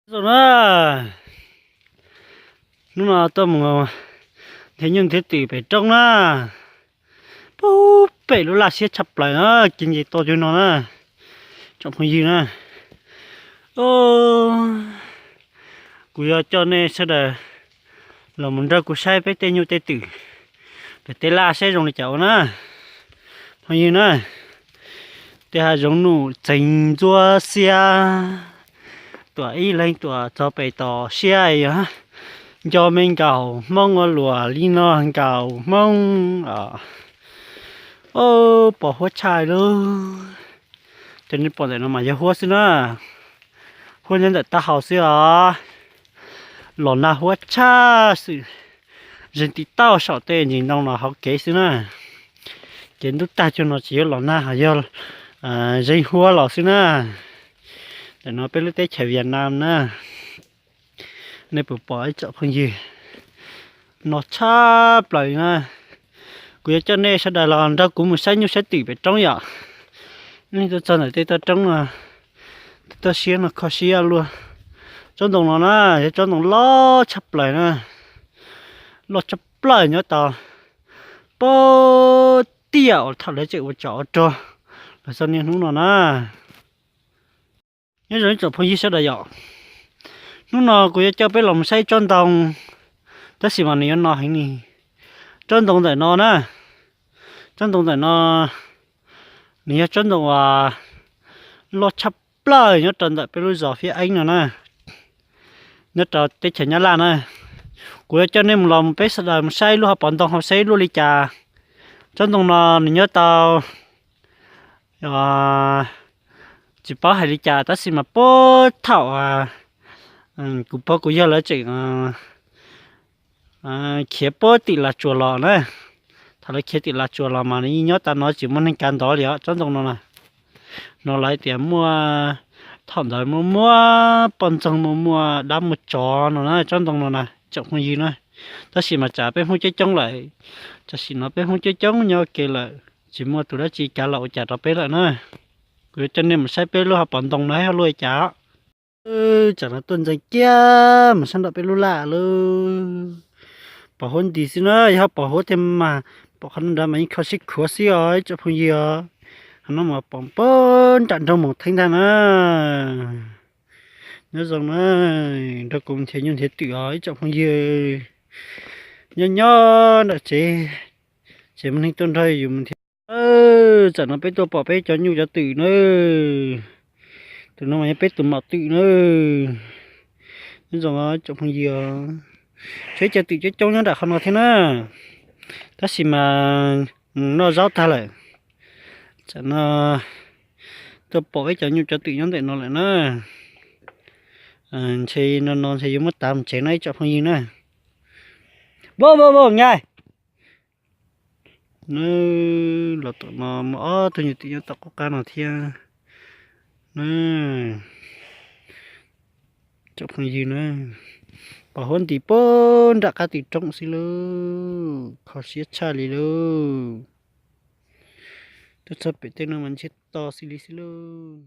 Zoo na, hnub no tuaj mus nrhiav nyuj nrhiav twm pem roob na. Pub pem lub laj siab tshaj plaws na, kev nce toj cuag no na, tsoom phooj ywg na. Kuv yuav coj nej sawv daws los mus nrog kuv saib peb tej nyuj tej twm pem tej laj saib zoo li cas ua na, phooj ywg na. Tej hav zoov nuj txeeg ntsuab xiab, tuam ib leeg tuam txog pem tom siab yog nco me nkaus Hmoob ua luam li no nkaus Hmoob. Pom huab tshaj lub, cov nej pom ntawm no mas yog huab xwb na, huab nyob ntawm taub hau xwb os. Los nag huab tshaj xwb, zeeg tim tauj saum tej ntsis ntoo los hauv kev xwb na. Kev ntub tag cuag no tsis yog los nag, ho yog zeeg huab los xwb na. Ntawm no peb lub teb chaws Vietnam na, nej puas pom ib tsoom phooj ywg? No tshaj plaws na. Kuv yuav coj nej sawv daws los nrog kuv mus saib nyuj saib twm pem roob yom. Leej twg tuaj txog ntawm tej toj roob no, tej toj siab no kho siab luaj. Tsob ntoo no na, yog tsob ntoo loj tshaj plaws na, loj tshaj plaws nyob tau pem tiaj uas thaum lawv tseem ua tsov ua rog los txog niaj hnub no na. Nyob zoo ib tsoom phooj ywg sawv daws yom, hnub no kuv yuav coj peb los mus saib tsob ntoo, tab sis mas nws yuav no heev ni. Tsob ntoo ntawm no na, tsob ntoo ntawm no nws yog tsob ntoo uas loj tshaj plaws nyob rau ntawm peb lub zos Fiab Eeb no na, nyob rau teb chaws Nyab Laj na. Kuv yuav coj nej mus los mus peb sawv daws mus saib ib lub hauv paus ntoo hauv seb luaj li cas. Tsob ntoo no nws nyob tau, tsis paub hais li cas tab sis mas puag thaum kuv pog kuv yawg lawv tseem khiav puag tim Las Tsuas los na, thaum lawv khiav tim Las Tsuas los mas nws yeej nyob tas no tsis muaj neeg kav ntov li os tsob ntoo no na. No lawv tias muaj, thaum ntawd muaj muaj poj ntxoog muaj muaj dab muaj tsov no na tsob ntoo no na tsoom phooj ywg na. Tab sis mas tsam peb Hmoob coob coob lawm, tam sim no peb Hmoob coob coob nyob ua ke lawm tsis muaj tus dab tsi kav los ua cas rau peb lawm na. Kuv yuav coj nej mus saib peb lub hauv paus ntoo no luaj li cas. Tsam no tuaj ntxeev kiag mus sab nram peb lub laj lawm. Pom huab nti xwb na, yog pom huab tiag mas pom qhov no nrad mas yeej kho siab khuav xwb os ib tsoom phooj ywg os. Qhov no mas pom puag nram nroog Moos Theeb ntag na. Nyob zoo na, nrog kuv nrhiav nyuj nrhiav twm os ib tsoom phooj ywg. Nyob nyob nram tsev, tseem muaj neeg tuaj nrog yus mus nrhiav. Tsam no peb tuaj pom peb cov nyuj cov twm na. Tus no mas yog peb tus maum twm na. Nyob zoo tsoom phooj ywg, tshuav ib co twm coob coob nyob nram qhov no thiab na, tab sis mas mus noj zaub tag lawm. Tsam no tuaj pom peb cov nyuj cov twm nyob ntawm no lawm na. Ntshe no no ntshe yuav muab tav mus tsev no ib tsoom phooj ywg na. Vaj vaj vaj ngai. Los tom no muaj ob tug nyuj twm nyob tom qub qab no thiab na. Tsoom phooj ywg na, pom huab nti puag nram qab twg roob xwb lauj, kho siab tshaj li lauj. Tuaj txog pem tej no mas ntshe to xws li xwb lauj.